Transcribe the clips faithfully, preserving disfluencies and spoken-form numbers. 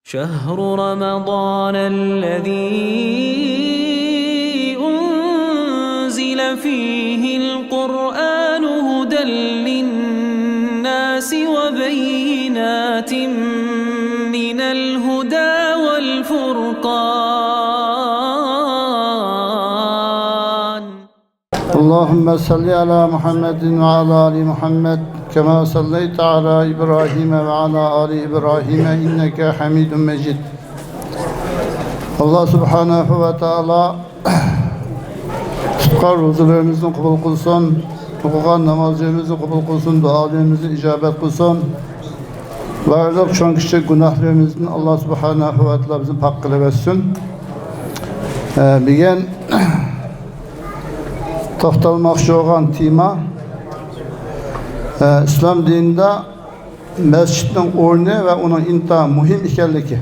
شهر رمضان الذي أنزل فيه القرآن هدى للناس وبينات من الهدى والفرقان. اللهم صل على محمد وعلى آل محمد كما صليت على إبراهيم وعلى آل إبراهيم إنك حميد مجيد. ئاللا سۇبھانەھۇ ۋە تائالا تۇتقان روزىلىرىمىزنى قوبۇل قىلسۇن، ئوقۇغان نامازلىرىمىزنى قوبۇل قىلسۇن، دۇئالىرىمىزنى ئىجابەت قىلسۇن. بارلىق چوڭ كىچىك گۇناھلىرىمىزدىن ئاللا سۇبھانەھۇ ۋە تائالا بىزنى پاك قىلىۋەتسۇن. ئە، بۈگۈن توختالماقچى بولغان تېما، ئە، ئىسلام دىنىدا مەسچىتنىڭ ئورنى ۋە ئۇنىڭ ئىنتايىن مۇھىم ئىكەنلىكى.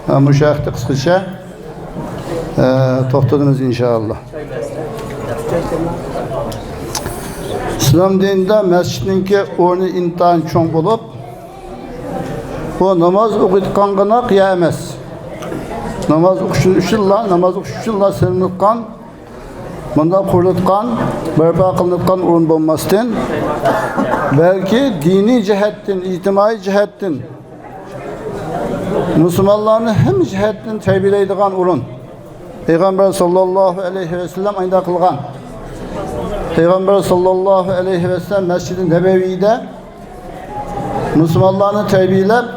ئە، مۇشۇ ھەقتە قىسقىچە، ئە، توختىلىمىز ئىنشائاللا. ئىسلام دىنىدا مەسچىتنىڭكى ئورنى ئىنتايىن چوڭ بولۇپ، بۇ ناماز ئوقۇيدىغانغىنا يەر ئەمەس. ناماز ئوقۇش ئۈچۈنلا، ناماز ئوقۇش ئۈچۈنلا سېلىنىۋاتقان، مۇنداق قۇرۇلۇۋاتقان، بەرپا قىلىنىۋاتقان ئورۇن بولماستىن، بەلكى دىنىي جەھەتتىن، ئىجتىمائىي جەھەتتىن، مۇسۇلمانلارنى ھەممە جەھەتتىن تەربىيەلەيدىغان ئورۇن. پەيغەمبەر ساللاللاھۇ ئەلەيھى ۋەسەللەم ئايدا قىلغان. پەيغەمبەر ساللاللاھۇ ئەلەيھى ۋەسەللەم مەسچىدى نەبەۋىيدە مۇسۇلمانلارنى تەربىيەلەپ،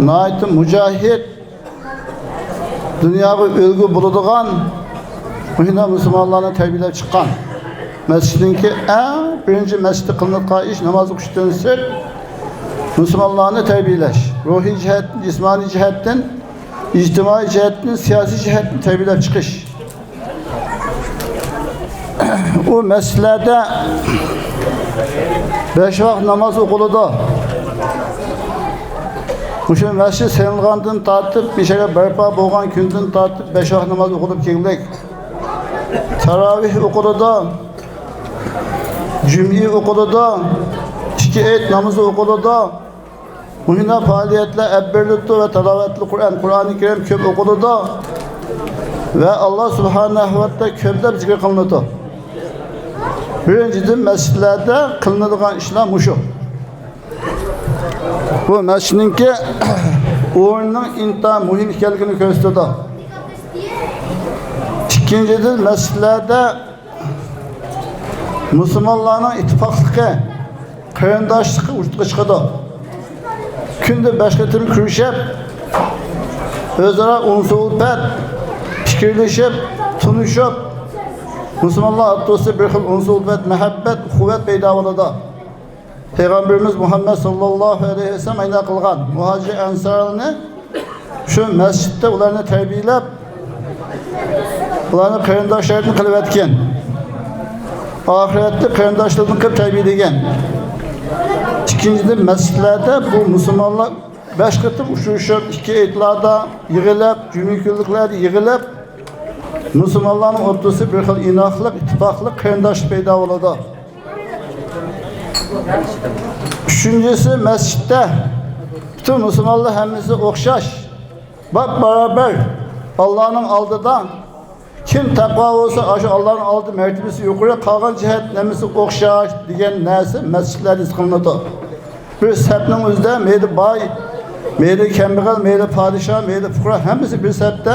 ناھايىتى مۇجاھىد، دۇنياغا ئۈلگە بولىدىغان مۇشۇنداق مۇسۇلمانلارنى تەربىيەلەپ چىققان. مەسچىتنىڭكى ئەڭ بىرىنچى مەسچىتتە قىلىنىدىغان ئىش ناماز ئوقۇشتىن سىرت مۇسۇلمانلارنى تەربىيەلەش، روھىي جەھەتتىن، جىسمانىي جەھەتتىن، ئىجتىمائىي جەھەتتىن، سىياسىي جەھەتتىن تەربىيەلەپ چىقىش. ئۇ مەسچىتلەردە بەش ۋاق ناماز ئوقۇلىدۇ. مۇشۇ مەسچىت سېلىنغاندىن تارتىپ، مۇشۇ يەرگە بەرپا بولغان كۈندىن تارتىپ بەش ۋاق ناماز ئوقۇلۇپ كەلگەنلىك. تاراۋىھ ئوقۇلىدۇ، جۈمئە ئوقۇلىدۇ، ئىككى ئېيت نامىزى ئوقۇلىدۇ. مۇشۇنداق پائالىيەتلەر ئېلىپ بېرىلىپتۇ ۋە تىلاۋەتلىك قۇرئان، قۇرئانى كەرىم كۆپ ئوقۇلىدۇ ۋە ئاللا سۇبھانەھۇ ۋە تائالا كۆپلەپ زىكىر قىلىنىدۇ. بىرىنچىدىن، مەسچىتلەردە قىلىنىدىغان ئىشلار مۇشۇ. بۇ مەسچىتنىڭكى ئورنىنىڭ ئىنتايىن مۇھىم ئىكەنلىكىنى كۆرسىتىدۇ. ئىككىنچىدىن، مەسچىتلەردە مۇسۇلمانلارنىڭ ئىتتىپاقلىقى، قېرىنداشلىقى ۋۇجۇدقا چىقىدۇ. كۈندە بەش قېتىم كۆرۈشۈپ، ئۆزئارا ئۇنسى-ئۈلپەت، پىكىرلىشىپ، تونۇشۇپ، مۇسۇلمانلار ئوتتۇرىسىدا بىر خىل ئۇنسى-ئۈلپەت، مۇھەببەت، ئۇخۇۋەت پەيدا بولىدۇ. پەيغەمبىرىمىز مۇھەممەد ساللاللاھۇ ئەلەيھى ۋەسەللەم ئاينا قىلغان مۇھاجىر ئەنسارنى شۇ مەسچىتتە ئۇلارنى تەربىيەلەپ، ئۇلارنى قېرىنداشلاردىن قىلىۋەتكەن. ئاخىرەتتە قېرىنداشلىرىدىن قىلىپ تەربىيەلىگەن. ئىككىنچىدىن، مەسچىتلەردە بۇ مۇسۇلمانلار بەش قېتىم ئۇچرىشىپ، ئىككى ئېيتلاردا يىغىلىپ، جۈمە كۈنلۈكلەردە يىغىلىپ، مۇسۇلمانلارنىڭ ئوتتۇرىسىدا بىر خىل ئىناقلىق، ئىتتىپاقلىق، قېرىنداشلىق پەيدا بولىدۇ. ئۈچىنچىسى، مەسچىتتە پۈتۈن مۇسۇلمانلار ھەممىسى ئوخشاش، باپبارابەر ئاللانىڭ ئالدىدا. كىم تەقۋا بولسا، ئاشۇ ئاللانىڭ ئالدىدا مەرتىۋىسى يۇقىرى، قالغان جەھەتتىن ھەممىسى ئوخشاش دېگەن نەرسە مەسچىتلەردە ھېس قىلىنىدۇ. بىر سەپنىڭ ئۆزىدە مەيلى باي، مەيلى كەمبەغەل، مەيلى پادىشاھ، مەيلى پۇقرا، ھەممىسى بىر سەپتە.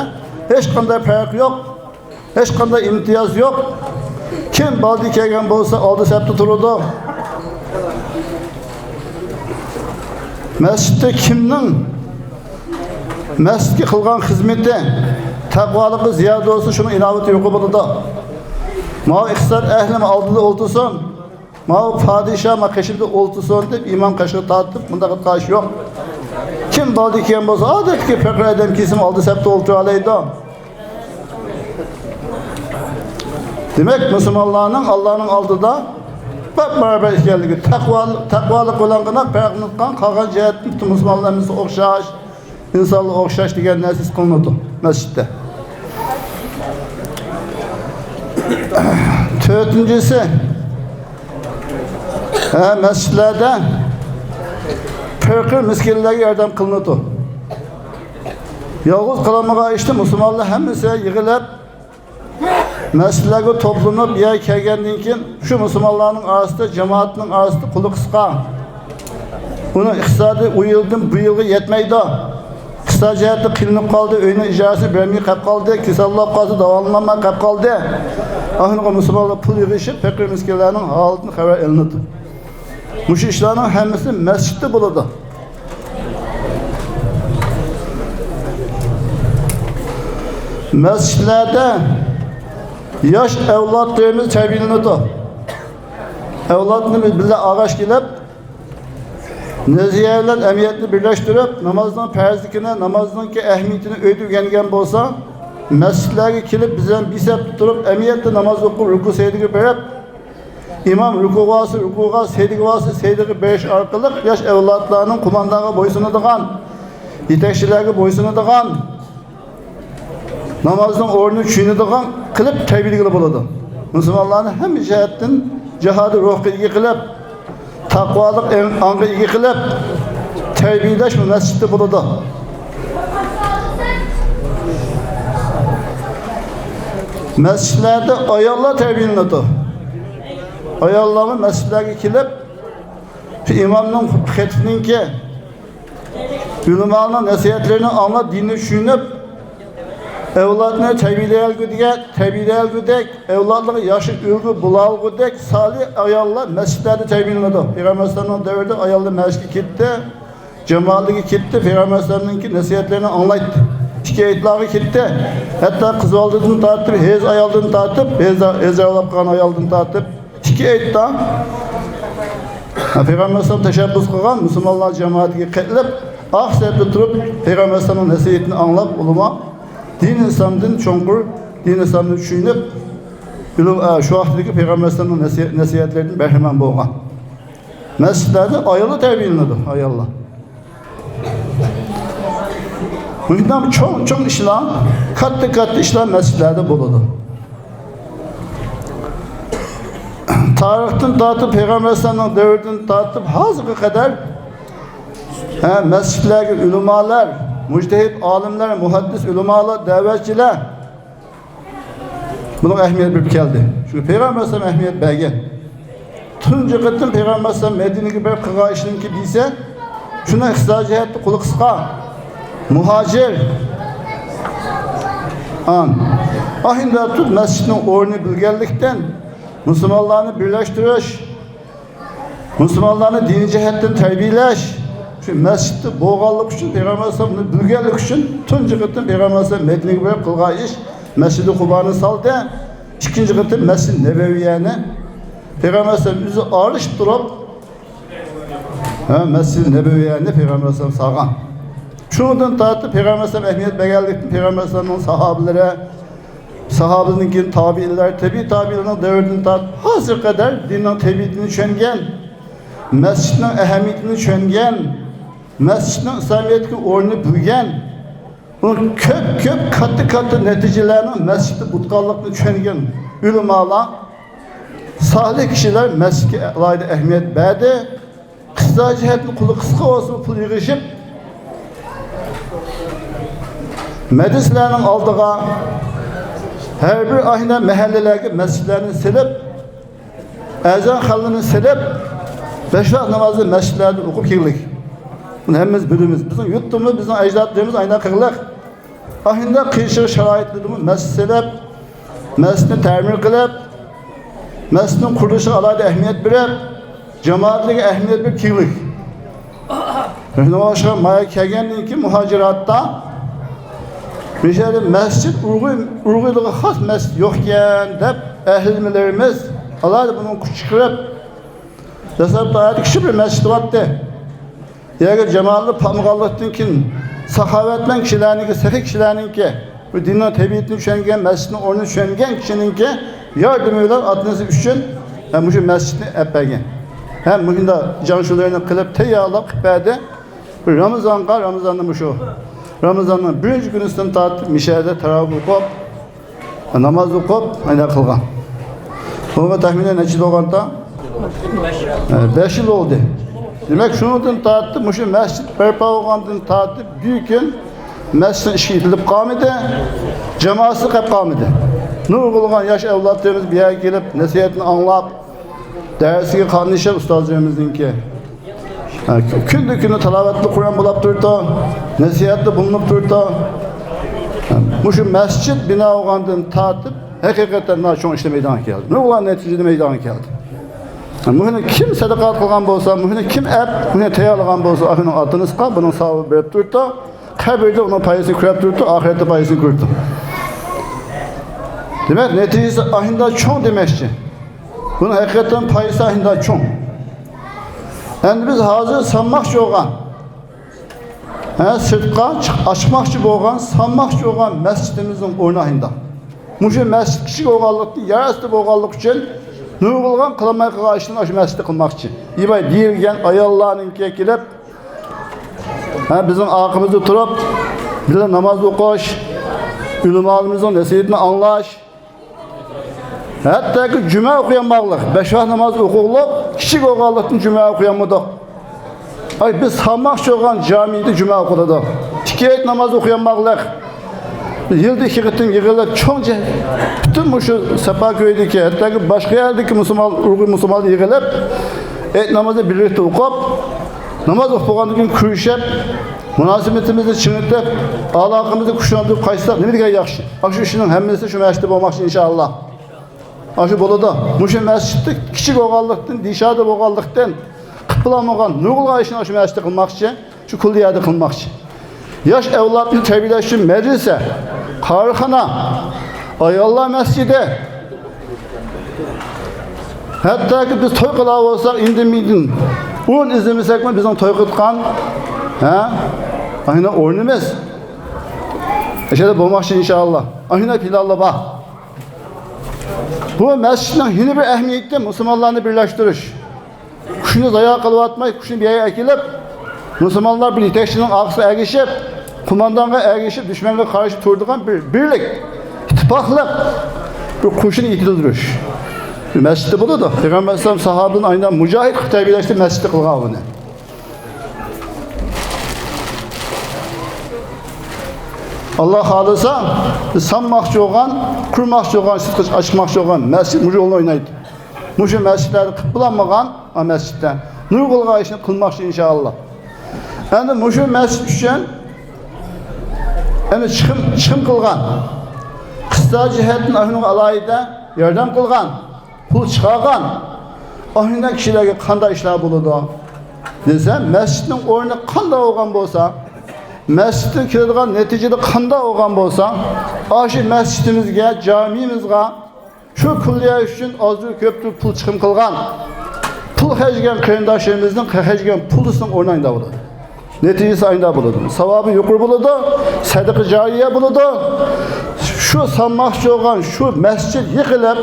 ھېچقانداق پەرق يوق. ھېچقانداق ئىمتىياز يوق. كىم بالدىر كەلگەن بولسا، ئالدى سەپتە تۇرىدۇ. مەسچىتتە كىمنىڭ مەسچىتكە قىلغان خىزمىتى، تەقۋالىقى زىيادە بولسا، شۇنىڭ ئىناۋىتى يۇقىرى بولىدۇ. ماۋۇ ئىقتىساد ئەھلىمۇ ئالدىدا ئولتۇرسۇن، ماۋۇ پادىشاھ ما قېشىمدا ئولتۇرسۇن دەپ ئىمام قېشىغا تارتىپ مۇنداق قىلىش يوق. كىم بالدىر كەلگەن بولسا، ئادەتتىكى پېقىر ئادەم كەلسىمۇ ئالدى سەپتە ئولتۇرالايدۇ. دېمەك، مۇسۇلمانلارنىڭ ئاللانىڭ ئالدىدا باپبارابەر ئىكەنلىكى، تەقۋا، تەقۋالىق بىلەنلا پەرقلىنىدىغان، قالغان جەھەتتىن پۈتۈن مۇسۇلمانلار ھەممىسى ئوخشاش، ئىنسانلار ئوخشاش دېگەن نەرسە ھېس قىلىنىدۇ مەسچىتتە. تۆتىنچىسى، ھە، مەسچىتلەردە پېقىر مىسكىنلەرگە ياردەم قىلىنىدۇ. يالغۇز قالالمىغان ئىشتا مۇسۇلمانلار ھەممىسى يىغىلىپ، مەسچىتلەرگە توپلىنىپ، بۇ يەرگە كەلگەندىن كېيىن، شۇ مۇسۇلمانلارنىڭ ئارىسىدا، جامائەتنىڭ ئارىسىدا قولى قىسقا، ئۇنىڭ ئىقتىسادى ئۇ يىلدىن بۇ يىلغا يەتمەيدۇ، ئىقتىساد جەھەتتە قىينىلىپ قالدى، ئۆينىڭ ئىجارىسىنى بېرەلمەي قېلىپ قالدى، كېسەللەپ قالسا داۋالىنالماي قېلىپ قالدى. ئاخىرىغا مۇسۇلمانلار پۇل يىغىشىپ، پەقىر مىسكىنلەرنىڭ ھالىتىدىن خەۋەر ئېلىنىدۇ. مۇشۇ ئىشلارنىڭ ھەممىسى مەسچىتتە بولىدۇ. مەسچىتلەردە ياش ئەۋلادلىرىمىز تەربىيەلىنىدۇ. ئەۋلادلىرىمىز بىللە ئاغاش كېلىپ، نەزەرىيە بىلەن ئەمەلىيەتنى بىرلەشتۈرۈپ، نامازنىڭ پەرزلىكىنى، نامازنىڭكى ئەھمىيىتىنى ئۆيدە ئۆگەنگەن بولسا، مەسچىتلەرگە كېلىپ، بىز بىلەن بىر سەپتە تۇرۇپ، ئەمەلىيەتتە ناماز ئوقۇپ، رۇكۇ سەجدىگە بېرىپ، ئىمام رۇكۇغا بارسا رۇكۇغا، سەجدىگە بارسا سەجدىگە بېرىش ئارقىلىق ياش ئەۋلادلارنىڭ قوماندانغا بويسۇنىدىغان، يېتەكچىلەرگە بويسۇنىدىغان، نامازنىڭ ئورنىنى چۈشىنىدىغان قىلىپ تەربىيەلىگىلى بولىدۇ. مۇسۇلمانلارنى ھەممە جەھەتتىن جىھادىي روھقا ئىگە قىلىپ، تەقۋالىق ئەڭ-، ئاڭغا ئىگە قىلىپ تەربىيەلەش بۇ مەسچىتتە بولىدۇ. مەسچىتلەردە ئاياللار تەربىيەلىنىدۇ. ئاياللارمۇ مەسچىتلەرگە كېلىپ، شۇ ئىمامنىڭ، خېتىپنىڭكى، ئۆلىمانىڭ نەسىھەتلىرىنى ئاڭلاپ، دىننى چۈشىنىپ، ئەۋلادنى تەربىيەلىيەلىگۈدەك، تەربىيەلىيەلىگۈدەك، ئەۋلادلىرىغا ياخشى ئۈلگە بولالىغۇدەك سالىھ ئاياللار مەسچىتلەردە تەربىيەلىنىدۇ. پەيغەمبەر ئەلەيھىسسالامنىڭ دەۋرىدە ئاياللار مەسچىتكە كېتىتتى، جامائەتلەرگە كېتىتتى، پەيغەمبەر ئەلەيھىسسالامنىڭكى نەسىھەتلىرىنى ئاڭلايتتى. ئىككى ھېيتلارغا كېتىتتى. ھەتتا قىز بالىدىن تارتىپ، ھېيز ئايالدىن تارتىپ، ھېيز، ھېيز ئاياغلاپ قالغان ئايالدىن تارتىپ، ئىككى ئېيتتا پەيغەمبەر ئەلەيھىسسالام تەشەببۇس قىلغان مۇسۇلمانلار جامائىتىگە قېتىلىپ، ئاق سەپتە تۇرۇپ، پەيغەمبەر ئەلەيھىسسالامنىڭ نەسىھەتىنى ئاڭلاپ، ئۇلىما دىن ئىسلامدىن چوڭقۇر، دىن ئىسلامنى چۈشىنىپ، بىلىپ، ئە، شۇ ۋاقىتتىكى پەيغەمبەر ئەلەيھىسسالامنىڭ نەسىھەت-، نەسىھەتلىرىدىن بەھرىمەن بولغان. مەسچىتلەردە ئاياللار تەربىيەلىنىدۇ، ئاياللار. مۇشۇنداق چوڭ-چوڭ ئىشلار، كاتتا-كاتتا ئىشلار مەسچىتلەردە بولىدۇ. تارىختىن تارتىپ، پەيغەمبەر ئەلەيھىسسالامنىڭ دەۋرىدىن تارتىپ ھازىرغا قەدەر، ھە، مەسچىتلەرگە ئۆلىمالار، مۇجتەھىد ئالىملار، مۇھەددىس ئۆلىمالار، دەۋەتچىلەر، بۇنىڭغا ئەھمىيەت بېرىپ كەلدى. چۈنكى پەيغەمبەر ئەلەيھىسسالام ئەھمىيەت بەرگەن. تۇنجى قېتىم پەيغەمبەر ئەلەيھىسسالام مەدىنىگە بېرىپ قىلغان ئىشىنىڭكى دېسە، شۇنىڭ ئىقتىسادىي جەھەتتە قولى قىسقا مۇھاجىر. ئان. ئاھىندا تۇت مەسچىتنىڭ ئورنىنى بىلگەنلىكتىن، مۇسۇلمانلارنى بىرلەشتۈرۈش، مۇسۇلمانلارنى دىنىي جەھەتتىن تەربىيەلەش، شۇ مەسچىتتە بولغانلىقى ئۈچۈن، پەيغەمبەر ئەلەيھىسسالام بۇنى بىلگەنلىكى ئۈچۈن، تۇنجى قېتىم پەيغەمبەر ئەلەيھىسسالام مەدىنىگە بېرىپ قىلغان ئىش، مەسچىدى قۇبانى سالدى. ئىككىنچى قېتىم مەسچىدى نەبەۋىيەنى پەيغەمبەر ئەلەيھىسسالام ئۆزى ئارىلىشىپ تۇرۇپ، ھە، مەسچىدى نەبەۋىيەنى پەيغەمبەر ئەلەيھىسسالام سالغان. شۇنىڭدىن تارتىپ پەيغەمبەر ئەلەيھىسسالام ئەھمىيەت بەرگەنلىكتىن، پەيغەمبەر ئەلەيھىسسالامنىڭ ساھابىلىرى، ساھابىدىن كېيىن تابىئىنلار، تەبىئىي تابىئىنلارنىڭ دەۋرىدىن تارتىپ ھازىرغا قەدەر دىننىڭ تەبىئىتىنى چۈشەنگەن، مەسچىتنىڭ ئەھمىيىتىنى چۈشەنگەن، مەسچىتنىڭ ئىسلامىيەتتىكى ئورنىنى بىلگەن، بۇنىڭ كۆپ، كۆپ، كاتتا، كاتتا نەتىجىلەرنىڭ مەسچىتتە بولىدىغانلىقىنى چۈشەنگەن ئۆلىمالار، سالىھ كىشىلەر مەسچىتكە ئالاھىدە ئەھمىيەت بەردى. ئىقتىسادىي جەھەتتىن قولى قىسقا بولسىمۇ پۇل يىغىشىپ، مەدرىسىلەرنىڭ ئالدىغا، ھەر بىر ئاھنە مەھەللىلەرگە مەسچىتلەرنى سېلىپ، ئەزان خانلىرىنى سېلىپ، بەش ۋاق نامازنى مەسچىتلەردە ئوقۇپ كەلگەنلىك. بۇنى ھەممىمىز بىلىمىز. بىزنىڭ يۇرتىمىز، بىزنىڭ ئەجدادلىرىمىز ئاينا قىلغانلىق. ئاھنىدا قىيىنچىلىق شارائىتلىرىدىمۇ مەسچىت سېلىپ، مەسچىتنى تەمىر قىلىپ، مەسچىتنىڭ قۇرۇلۇشىغا ئالاھىدە ئەھمىيەت بېرىپ، جامائەتلەرگە ئەھمىيەت بېرىپ كەلگەنلىك. شۇنىڭغا ئوخشاش مايا كەلگەندىن كېيىن مۇھاجىراتتا مۇشۇ يەردە مەسچىت ئۇيغۇر، ئۇيغۇرلارغا خاس مەسچىت يوقكەن دەپ ئەھلىمىلىرىمىز ئالاھىدە بۇنىڭغا كۈچ چىقىرىپ، دەسلەپتە ئايەتتە كىچىك بىر مەسچىت بارتتى. يەرگە جامائەتلەر پامغانلىقتىن كېيىن ساخاۋەتمەن كىشىلەرنىڭكى، سېخىي كىشىلەرنىڭكى، بۇ دىننىڭ تەبىئىتىنى چۈشەنگەن، مەسچىتنىڭ ئورنىنى چۈشەنگەن كىشىنىڭكى ياردىمى بىلەن ئاتىنىسى ئۈچۈن، ھە، مۇشۇ مەسچىتنى ئەپ بەرگەن. ھەم مۇشۇنداق جانشۇلىرىنى قىلىپ تەييارلاپ قىلىپ بەردى. بىر رامىزانغا، رامىزاندا مۇشۇ رامىزاننىڭ بىرىنچى كۈنىسىدىن تارتىپ مىشەدە تاراۋىھ ئوقۇپ، ناماز ئوقۇپ، ئاينا قىلغان. بۇنىڭغا تەخمىنەن نەچچە يىل بولغانتا؟ ھە، بەش يىل بولدى. دېمەك، شۇنىڭدىن تارتىپ، مۇشۇ مەسچىت بەرپا بولغاندىن تارتىپ، بۈگۈن مەسچىتنىڭ ئىشىكى ئېتىلىپ قالمىدى، جامائەتسىز قېلىپ قالمىدى. نۇرغۇنلىغان ياش ئەۋلادلىرىمىز بۇ يەرگە كېلىپ، نەسىھەتنى ئاڭلاپ، دەرسىگە قاتنىشىپ، ئۇستازلىرىمىزنىڭكى، ھە، كۈندە كۈندە تىلاۋەتلىك قۇرئان بولاپ تۇرىدۇ، نەسىھەتتە بولۇنۇپ تۇرىدۇ. ھە، مۇشۇ مەسچىت بىنا بولغاندىن تارتىپ، ھەقىقەتەن ناھايىتى چوڭ ئىشلار مەيدانغا كەلدى. نۇرغۇنلىغان نەتىجىلەر مەيدانغا كەلدى. مۇشۇنى كىم سەدىقە قىلغان بولسا، مۇشۇنى كىم ئەپ، مۇشۇنى تەييارلىغان بولسا، ئاشۇنىڭ ئاتا-ئانىسىغا، بۇنىڭ ساۋابى بېرىپ تۇرىدۇ. قەبرىدە ئۇنىڭ پايدىسىنى كۆرۈپ تۇرىدۇ، ئاخىرەتتە پايدىسىنى كۆرىدۇ. دېمەك، نەتىجىسى ئاشۇنداق چوڭ دېمەكچى. بۇنىڭ ھەقىقەتەن پايدىسى ئاشۇنداق چوڭ. ئەمدى بىز ھازىر سالماقچى بولغان، ھە، سىرتقا چىق-، ئاچماقچى بولغان، سالماقچى بولغان مەسچىتىمىزنىڭ ئورنى ئاشۇنداق. مۇشۇ مەسچىت كىچىك بولغانلىقتىن، يەر ئاستى بولغانلىقى ئۈچۈن نۇرغۇنلىغان قىلالماي قالغان ئىشلارنى ئاشۇ مەسچىتتە قىلماقچى. ئىبا دېيىلگەن ئاياللارنىڭكى كېلىپ، ھە، بىزنىڭ ئارقىمىزدا تۇرۇپ، بىللە ناماز ئوقۇش، ئۆلىمالىرىمىزنىڭ نەسىھەتىنى ئاڭلاش، ھەتتاكى جۈمە ئوقۇيالماقلىق، بەش ۋاق ناماز ئوقۇغلۇق، كىچىك بولغانلىقتىن جۈمە ئوقۇيالمىدۇق. ئاي، بىز سالماقچى بولغان جامىدە جۈمە ئوقۇلىدۇ. ئىككى ھېيت ناماز ئوقۇيالماقلىق. يىلدا ئىككى قېتىم يىغىلىپ، چوڭ جە-، پۈتۈن مۇشۇ ساپاكۆيدىكى، ھەتتاكى باشقا يەردىكى مۇسۇلمان، ئۇيغۇر مۇسۇلمانلار يىغىلىپ، ھېيت نامازىنى بىرلىكتە ئوقۇپ، ناماز ئوقۇپ بولغاندىن كېيىن كۆرۈشۈپ، مۇناسىۋىتىمىزنى چىڭىتىپ، ئالاقىمىزنى كۈچلەندۈرۈپ قايتساق نېمە دېگەن ياخشى. ئاشۇ ئىشنىڭ ھەممىسى شۇ مەسچىتتە بولماقچى، ئىنشائاللا. ئاشۇ بولىدۇ. مۇشۇ مەسچىتتە كىچىك بولغانلىقتىن، دىشادا بولغانلىقتىن، قىلىپ بولالمىغان نۇرغۇنلىغان ئىشنى ئاشۇ مەسچىتتە قىلماقچى، شۇ كۇللىيەدە قىلماقچى. ياش ئەۋلادنى تەربىيەلەش ئۈچۈن مەدرىسە، قارخانا، ئاياللار مەسچىتى، ھەتتاكى بىز توي قىلار بولساق، ئىندىن-مىندىن ئورۇن ئىزدىمىسەكمۇ، بىزنىڭ توي قىلىدىغان، ھە، ئاينا ئورنىمىز ئەشەدە بولماقچى، ئىنشائاللا. ئاينا پىلانلار بار. بۇ مەسچىتنىڭ يەنە بىر ئەھمىيىتى مۇسۇلمانلارنى بىرلەشتۈرۈش. كۈچنى زايا قىلىۋاتماي، كۈچنى بىر يەرگە ئەكېلىپ، مۇسۇلمانلار بىر يېتەكچىنىڭ ئارقىسىغا ئەگىشىپ، قوماندانغا ئەگىشىپ، دۈشمەنگە قارشى تۇرىدىغان بىر بىرلىك، ئىتتىپاقلىق، بىر قوشۇن يېتىلدۈرۈش. مەسچىتتە بولىدۇ. پەيغەمبەر ئەلەيھىسسالام ساھابىلەرنى ئاينا مۇجاھىد قىلىپ تەربىيەلەشتە مەسچىتتە قىلغان ئۇنى. ئاللا خالىسا، بىز سالماقچى بولغان، قۇرماقچى بولغان، سىرتقا ئاچماقچى بولغان مەسچىت مۇشۇ رولنى ئوينايدۇ. مۇشۇ مەسچىتلەردە قىلىپ بولالمىغان، ھە، مەسچىتتە نۇرغۇنلىغان ئىشنى قىلماقچى، ئىنشائاللا. ئەمدى مۇشۇ مەسچىت ئۈچۈن، ئەمدى چىقىم، چىقىم قىلغان، ئىقتىسادىي جەھەتتىن ئاشۇنىڭغا ئالاھىدە ياردەم قىلغان، پۇل چىقارغان ئاشۇنداق كىشىلەرگە قانداق ئىشلار بولىدۇ دېسە، مەسچىتنىڭ ئورنى قانداق بولغان بولسا، مەسچىتتىن كېلىدىغان نەتىجىدە قانداق بولغان بولسا، ئاشۇ مەسچىتىمىزگە، جامىمىزغا، شۇ كۈللىيە ئۈچۈن ئازدۇر كۆپتۇر پۇل چىقىم قىلغان، پۇل خەجلىگەن قېرىنداشلىرىمىزنىڭ خەجلىگەن پۇلىسىنىڭ ئورنى ئاينىدا بولىدۇ. نەتىجىسى ئاينىدا بولىدۇ. ساۋابى يۇقىرى بولىدۇ. سەدىقە جارىيە بولىدۇ. شۇ سالماقچى بولغان شۇ مەسچىت يىقىلىپ،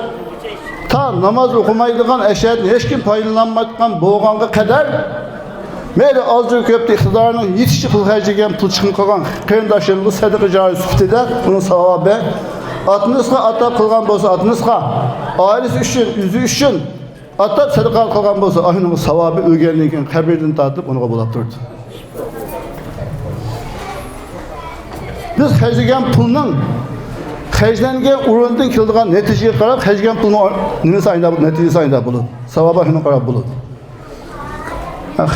تا ناماز ئوقۇمايدىغان، ئەشەدىن ھېچكىم پايدىلانمايدىغان بولغانغا قەدەر، مەيلى ئازدۇر كۆپتۇر ئىقتىدارىنىڭ يېتىشىچە پۇل خەجلىگەن، پۇل چىقىم قىلغان قېرىنداشلىرىمىزغا سەدىقە جارىيە سۈپىتىدە ئۇنىڭ ساۋابى، ئاتىنىسىغا ئاتاپ قىلغان بولسا ئاتىنىسىغا، ئائىلىسى ئۈچۈن، ئۆزى ئۈچۈن ئاتاپ سەدىقە قىلغان بولسا، ئاشۇنىڭ ساۋابى ئۆلگەندىن كېيىن قەبرىدىن تارتىپ ئۇنىڭغا بولاپ تۇرىدۇ. بىز خەجلىگەن پۇلنىڭ خەجلەنگەن ئورنىدىن كېلىدىغان نەتىجىگە قاراپ، خەجلىگەن پۇلنىڭ نېمىسى ئاينىدا، نەتىجىسى ئاينىدا بولىدۇ. ساۋابى ئاشۇنىڭغا قاراپ بولىدۇ.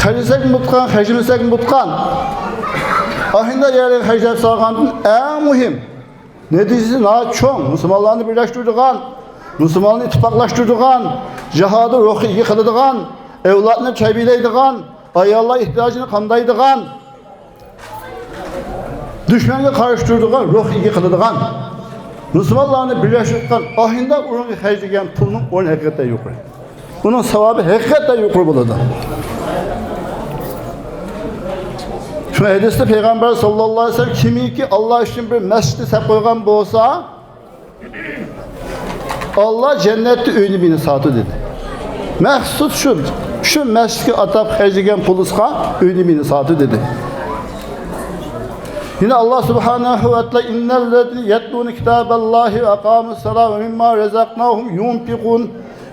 خەجلىسەكمۇ بولىدىغان، خەجلىمىسەكمۇ بولىدىغان. ئاشۇنداق يەرگە خەجلەپ سالغاندىن ئەڭ مۇھىم، نەتىجىسى ناھايىتى چوڭ، مۇسۇلمانلارنى بىرلەشتۈرىدىغان، مۇسۇلمانلارنى ئىتتىپاقلاشتۇرىدىغان، جىھادى روھى ئىگە قىلىدىغان، ئەۋلادنى تەربىيەلەيدىغان، ئاياللار ئېھتىياجىنى قامدايدىغان، دۈشمەنگە قارشى تۇرىدىغان روھ ئىگە قىلىدىغان، مۇسۇلمانلارنى بىرلەشتۈرىدىغان ئاشۇنداق ئورۇنغا خەجلىگەن پۇلنىڭ ئورنى ھەقىقەتەن يۇقىرى. ئۇنىڭ ساۋابى ھەقىقەتەن يۇقىرى بولىدۇ. شۇڭا ھەدىستە پەيغەمبەر ساللاللاھۇ ئەلەيھى ۋەسەللەم، كىمكى ئاللا ئۈچۈن بىر مەسچىتنى سەپ قويغان بولسا، ئاللا جەننەتتە ئۆينى بىنا ساتىدۇ دېدى. مەخسۇس شۇ، شۇ مەسچىتكە ئاتاپ خەجلىگەن پۇلىسىغا ئۆينى بىنا ساتىدۇ دېدى. يەنە ئاللا سۇبھانەھۇ ۋە تائالا، إن الذين يتلون كتاب الله وأقاموا الصلاة ومما رزقناهم ينفقون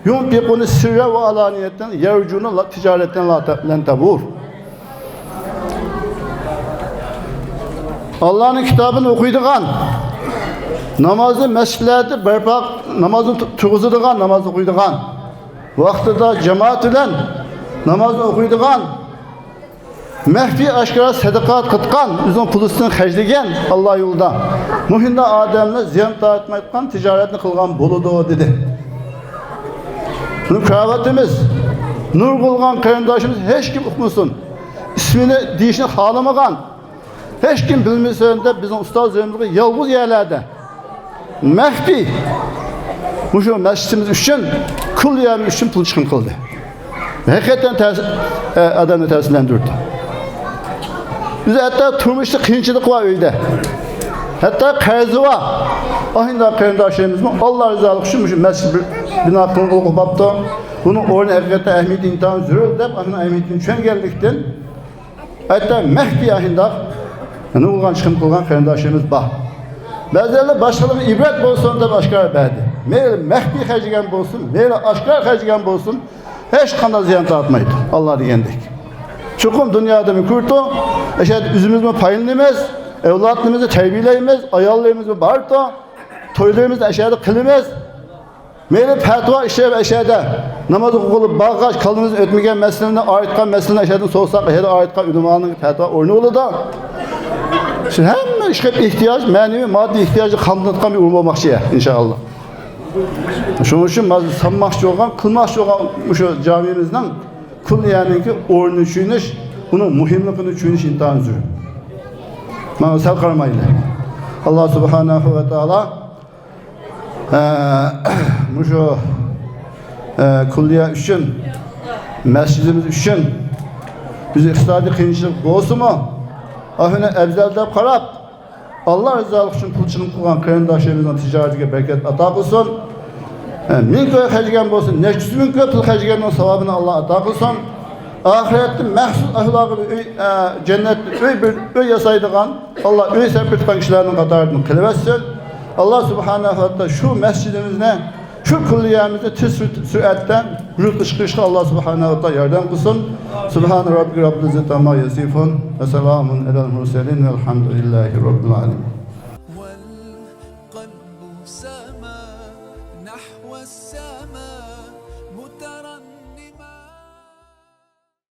ينفقون سرا وعلانية يرجون تجارة لن تبور. ئاللانىڭ كىتابىنى ئوقۇيدىغان، نامازنى مەسچىتلەردە بەرپا، نامازنى تۇ-، تۇرغۇزىدىغان، ناماز ئوقۇيدىغان، ۋاقتىدا جامائەت بىلەن نامازنى ئوقۇيدىغان، مەخپىي ئاشكارا سەدىقە قىلغان، ئۆزىنىڭ پۇلىسىنى خەجلىگەن ئاللا يولىدا، مۇشۇنداق ئادەملەر زىيان تارتمايدىغان تىجارەتنى قىلغان بولىدۇ، دېدى. بۇنى كۆرۈۋاتىمىز. نۇرغۇنلىغان قېرىنداشىمىز ھېچكىم ئۇقمىسۇن. ئىسمىنى دېيىشنى خالىمىغان، ھېچكىم بىلمىسۇن دەپ بىزنىڭ ئۇستازلىرىمىزغا يالغۇز يەرلەردە مەخپىي مۇشۇ مەسچىتىمىز ئۈچۈن، كۇللىيەمىز ئۈچۈن پۇل چىقىم قىلدى. ھەقىقەتەن تەس-، ئە، ئادەمنى تەسىرلەندۈردى. بىز ھەتتا تۇرمۇشتا قىيىنچىلىق بار ئۆيدە. ھەتتا قەرزى بار. ئاشۇنداق قېرىنداشلىرىمىزمۇ ئاللا رىزالىقى ئۈچۈن مۇشۇ مەسچىت بىر بىنا قىلغىلى بوپتۇ. بۇنىڭ ئورنى ھەقىقەتەن ئەھمىيىتى ئىنتايىن زۆرۈر دەپ، ئاشۇنىڭ ئەھمىيىتىنى چۈشەنگەنلىكتىن، ھەتتا مەخپىي ئاشۇنداق نۇرغۇنلىغان چىقىم قىلغان قېرىنداشلىرىمىز بار. بەزىلەر باشقىلارغا ئىبرەت بولسۇن دەپ ئاشكارا بەردى. مەيلى مەخپىي خەجلىگەن بولسۇن، مەيلى ئاشكارا خەجلىگەن بولسۇن، ھېچقانداق زىيان تارتمايدۇ، ئاللا دېگەندەك. چوقۇم دۇنيادا مۇكۇرتۇ، ئەشەدە ئۆزىمىزمۇ پايدىلىنىمىز، ئەۋلادلىرىمىزنى تەربىيەلەيمىز، ئاياللىرىمىزمۇ بارتۇ، تويلىرىمىزنى ئەشەدە قىلىمىز. مەيلى پەتىۋا ئىشلەپ ئەشەدە ناماز ئوقۇغىلى بارغاچ، كاللىمىزدىن ئۆتمىگەن مەسىلىنى، ئايرىتقان مەسىلىنى ئەشەدىن سورىساق، ئەشەدە ئايرىتقان ئۆلىمانىڭ پەتىۋا ئورنى بولىدۇ. شۇ ھەممە ئىشقىلىپ ئېھتىياج، مەنىۋى، ماددىي ئېھتىياجنى قامدىتىدىغان بىر ئورۇن بولماقچى، ئىنشائاللا. شۇنىڭ ئۈچۈن مانا سالماقچى بولغان، قىلماقچى بولغان مۇشۇ جامىمىزنىڭ كۇللىيەنىڭكى ئورنىنى چۈشىنىش، ئۇنىڭ مۇھىملىقىنى چۈشىنىش ئىنتايىن زۆرۈر. مانا سەل قارىمايلى. ئاللا سۇبھانەھۇ ۋە تائالا، ئە، مۇشۇ، ئە، كۇللىيە ئۈچۈن، مەسچىتىمىز ئۈچۈن، بىز ئىقتىسادىي قىيىنچىلىق بولسىمۇ، ئاھۇنى ئەۋزەل دەپ قاراپ، ئاللا رىزالىقى ئۈچۈن پۇل چىقىم قىلغان قېرىنداشلىرىمىزنىڭ تىجارىتىگە بەرىكەت ئاتا قىلسۇن. ئە، مىڭ كوي خەجلىگەن بولسا، نەچچە يۈز مىڭ كوي پۇل خەجلىگەننىڭ ساۋابىنى ئاللا ئاتا قىلسۇن. ئاخىرەتتە مەخسۇس ئەھلىگە بىر ئۆي، ئە، جەننەتتە ئۆي، بىر ئۆي ياسايدىغان، ئاللا ئۆي سەپىرىتقان كىشىلەرنىڭ قاتارىدىن قىلىۋەتسۇن. ئاللا سۇبھانەھۇ ۋە تائالا شۇ مەسچىتىمىزنى، شۇ كۇللىيەمىزنى تېز سۈر-، سۈرئەتتە ۋۇجۇدقا چىقىرىشقا ئاللا سۇبھانەھۇ ۋە تائالا ياردەم قىلسۇن. سۇبھانە رەببىكە رەببىل ئىززەتى ئەمما يەسىفۇن. ۋە سالامۇن ئەلەل مۇرسەلىن. ۋەلھەمدۇلىللاھى رەببىل ئالەمىن.